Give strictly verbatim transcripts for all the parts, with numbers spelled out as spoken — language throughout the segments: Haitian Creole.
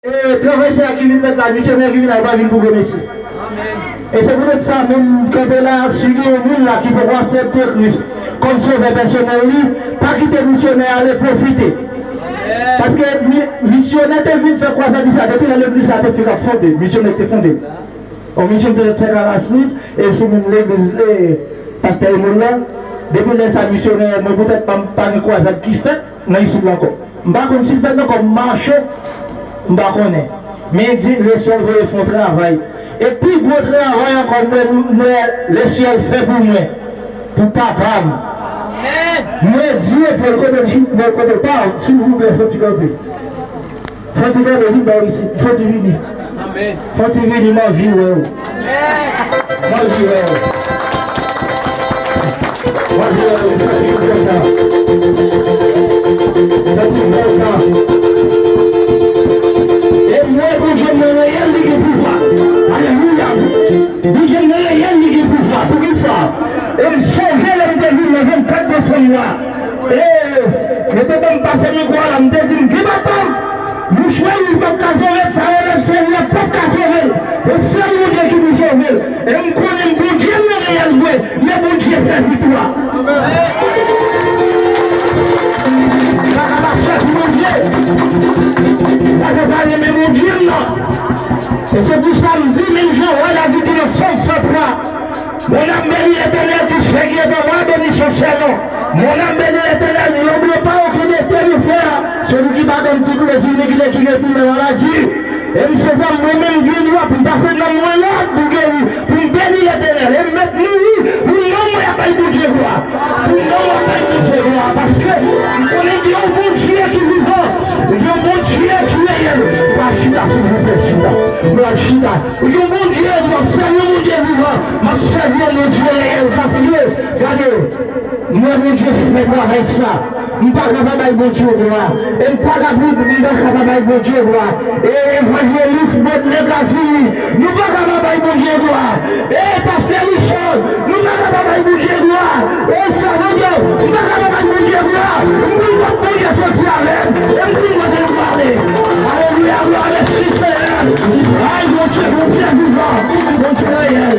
E travay sa ki vin fèt la, misyonè ki vin la, li pa vin pou gwo mesye. E se poutèt sa, menm kanpe la, si gen yon moun la ki poko aksepte Kris kòm sovè pèsonèl li, pa kite misyonè ale pwofite. Paske mi-, misyonè te vin fè kwazad sa, depi lè legliz sa te fèk ap fonde, misyonè te fonde. Yon misyon te sot fèt a Lasous, e sou menm legliz, e, pastè Emol la. Depi lè sa, misyonè, mwen poutèt pa, pa gen kwazad ki fèt nan isit la ankò. M pa konn si l fèt ankò, m mache, m pa konnen. Men di, Lesyèl voye fè yon travay. E pi gwo travay ankò, mwen, mwen, Lesyèl fè pou mwen, pou papa m. Mwen di, Paul, kote l, kote l, pa, silvouplè, fò ti kanpe. Fò ti kanpe, vin ba w isit, fò ti vini. Fò ti vini, m anvi wè w. M anvi wè w. M anvi wè w, sa ti kontan. Sa ti kontan. E m wè Bondye m nan reyèl, li gen pouvwa. Alelouya. Bondye m nan reyèl, li gen pouvwa. Poukisa? E m sonje lè m te vin nan vennkat desanm la. E, mete tan m pase mikwo a la, m te di m, gen papa m, mouch mwen wi p ap ka sove l, sa yo nan syèl la p ap ka sove l. E sèl Bondye ki pou sove l. E m konnen Bondye m nan reyèl vre, men Bondye fè viktwa. Pa ka pa sèvi Bondye. Pa ka pa renmen Bondye m nan. E se pou sa m di, menm jan wè David di nan Sòm san twa, Mon âme bénit l'Éternel, tout ce qui est en moi, bénisse son saint nom. Mon âme bénit l'Éternel, ne l'oublie pas au cri de tes bienfaits. Celui qui pardonne toutes les iniquités, qui guérit toutes les maladies. E m se sa, mwen menm gen dwa pou m pase nan mwen la pou geri, pou m beni Letènèl. E m mèt mouri pou non mwen ap bay Bondye glwa. Pou non mwen ap bay Bondye glwa. Paske m konnen gen yon Bondye ki vivan, gen yon Bondye ki reyèl. Pral chita, silvouplè, chita. Pral chita. Ou gen Bondye, ou ap sèvi yon Bondye vivan. M ap sèvi yon Bondye reyèl, paske, gade, m wè Bondye fè travay sa. M pa ka pa bay Bondye glwa. E m pa ka pou, m pa ka pa bay Bondye glwa. E evanjelis Bodlè Gazini, nou pa ka pa bay Bondye glwa. E pastè Lison, nou pa ka pa bay Bondye glwa. E sèvitè, nou pa ka pa bay Bondye glwa. M konn kote Bondye soti avè m. E m konn kote l prale. Alelouya, glwa, mèsi Senyè. Ay, Bondye, Bondye vivan, Bondye reyèl.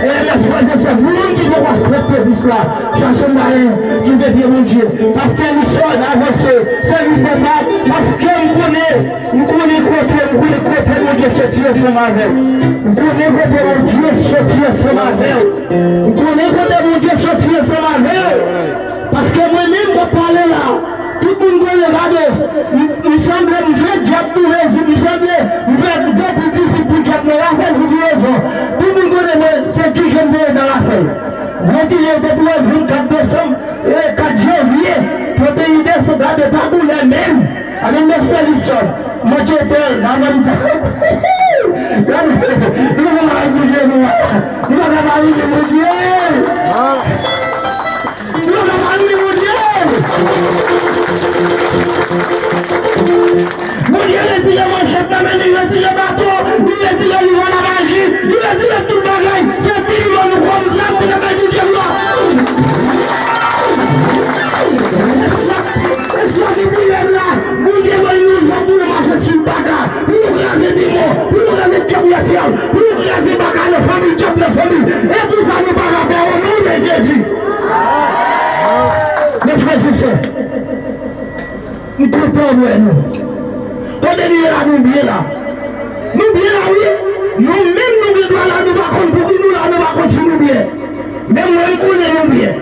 E lè frè e sè, moun ki poko aksepte Kris la, chache mwayen ki vle pye Bondye. Pastè Lison, avanse, sèvitè pa, paske m konnen, m konnen kote, m konnen kote Bondye soti ansanm avè w. M konnen kote Bondye soti ansanm avè w. M konnen kote Bondye soti ansanm avè w. Paske mwen menm k ap pale la, tout moun konnen, gade, m, m sanble m fè dyab pou rezon, m sanble m fè, m fè pou disip pou dyab nan lafè l pou ki rezon. Tout moun konnen mwen, se Dijon m te ye nan lafè l. Gwo kilye te tou vennkat desanm, e, kat janvye, trannteyen desanm, gade pa boulè menm. Amen, mèsi Felixson. Mwen te pè, nan menm tan. Gade, nou pa ka bay Bondye glwa. Nou pa ka bay Bondye. Yo pa ka louwe Bondye. Bondye retire manchèt nan men li, retire baton, li retire livan lamaji, li retire tout bagay. Se pi li ban nou kòm zam pou n ap bay Bondye glwa. E sa, e sa ki priyè m la, Bondye ban nou zam pou nou mache sou baka. Pou nou kraze demon, pou nou kraze dyab nan syèl, pou nou kraze baka nan fanmi, dyab nan fanmi. E pou sa nou pa ka pè o non de Jezi. Mes frères et sœurs, m kontan wè nou. Kote nou ye la, nou byen la. Nou byen la, wi. Nou menm nou gen dwa la, nou pa konn pouki nou la, nou pa konn si nou byen. Men mwen, m konnen nou byen.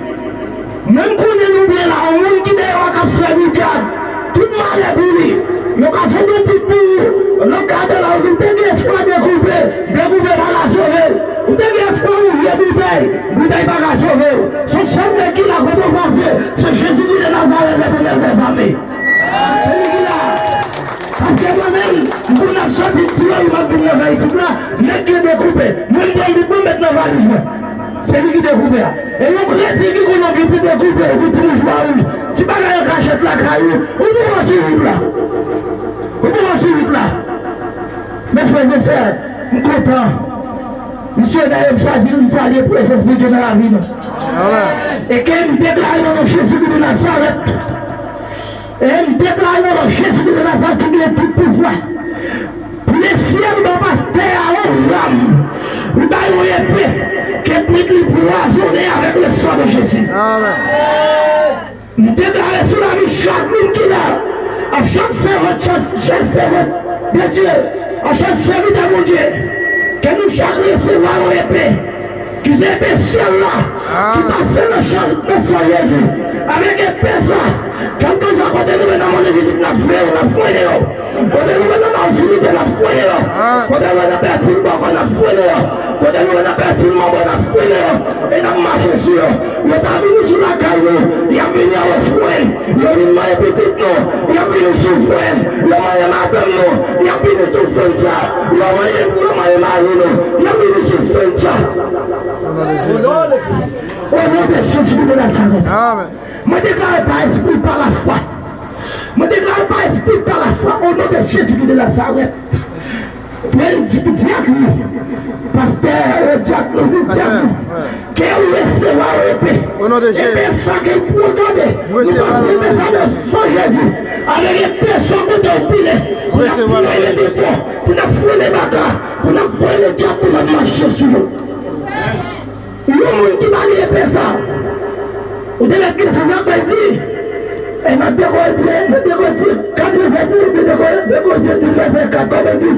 Mwen m konnen nou byen la, yon moun ki dèyè w a k ap sèvi dyab, tout malè pou li. Yo ka fè yon pit pou ou, lòt gade la, ou te gen espwa Dekoupe, Dekoupe pa ka sove w. Ou te gen espwa ouvri boutèy, boutèy pa ka sove w. Se yon sèl nèg ki la kote w pase, se Jezi ki de Nazarèt, Letènèl dèzame. Se li ki la. Paske mwen menm, m konn ap soti Ti Lòri m ap vin nan kay isit la, nèg gen Dekoupe. Mwen m pran bib mwen m met nan valiz mwen. Se li ki Dekoupe a. E yon kretyen ki konn yon piti Dekoupe, yon piti mouchwa wouj, ti bagay an kachèt lakay ou, ou poko sou wout la. Ou poko sou wout la. Mes frères et sœurs, m kontan. Misyonè yo, m swazi, m salye prezans Bondye nan lavi nou. E ke m deklare nan non Jezi ki de Nazarèt. E m deklare nan non Jezi ki de Nazarèt ki gen tout pouvwa. Emplwazonnen avèk le sang de Jésus. Amèn. M deklare sou lavi chak moun ki la, a chak sèvant, chak, chak sèvant de Dieu, a chak sèvitè Bondye, ke nou chak resevwa yon epe, ki se epe syèl la, ki pase nan chan, nan san Jezi. Avèk epe sa, kèlkeswa kote nou ye nan move vizit, n ap fre yo, n ap fwene yo. Kote nou ye nan malsite, n ap fwene yo. Kote nou ye nan pèti bòkò, n ap fwene yo. Kote nou ye nan pèti manbo, n ap fwene yo. E n ap mache sou yo. Yo ta vini sou lakay nou, y ap vini an ofrann. Yo vin manyen pitit nou, y ap vini sou frè n. Yo manyen madanm nou, y ap vini sou frè n sa. Yo manyen, yo manyen mari nou, y ap vini sou frè n sa. O non de Jezi de Nazarèt. Amèn. Mwen deklare pa espri, pa lafwa. Mwen deklare pa espri, pa lafwa, o non de Jezi de Nazarèt. Mwen di pou dyak nou, pastè, e, dyak nou, di dyak nou, ke w resevwa epe. O non de Jezi. Epe sa ke l pwotande. Nou pase epe sa nan san Jezi. Avèk epe sa kote w pile. Pou n ap fwene demon, pou n ap fwene baka, pou n ap fwene dyak, pou n ap mache sou yo. Yon moun ki pa gen epe sa, ou te mèt gen sa, sa vle di, e nan de Korentyen, nan de Korentyen kat vèsè dis, epi de Korentyen dis vèsè kat, kòman di,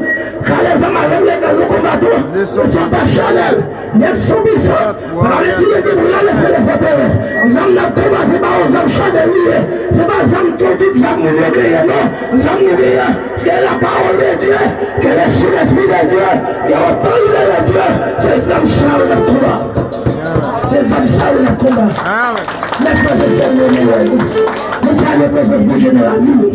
car les armes avec lesquelles nous combattons ne sont pas charnelles, mais elles sont puissantes par la puissance de Dieu pour ravager les forteresses. Zam n ap konba, se pa yon zam chanèl li ye, se pa zam tout, tout zam moun yo genyen, non, zam nou genyen, c'est la parole de Dieu, que le Saint-Esprit de Dieu, que l'autorité de Dieu, se zam sa yo n ap konba. Se zam sa yo n ap konba. Amèn. Mè frè e sè m yo, nou wè, nou salye prezans Bondye nan lavi nou.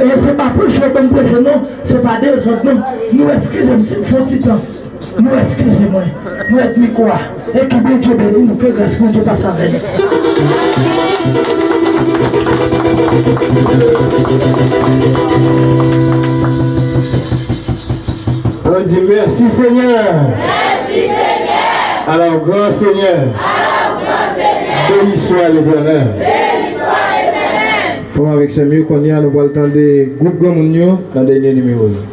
E se pa preche yo ban m preche, non, se pa dezòd, non. Nou eskize m si m fè yon ti tan. Nou eskize mwen. Nou èd mikwo a. E ke Bondye beni nou, ke gras Bondye pase avè nou. On dit merci Seigneur. Merci Seigneur. À la grande Seigneur. À la grande Seigneur. Béni soit l'Éternel. Béni soit l'Éternel. Frè m avèk sè m yo, kounye a nou pral tande gwoup granmoun yo nan dènye nimewo yo.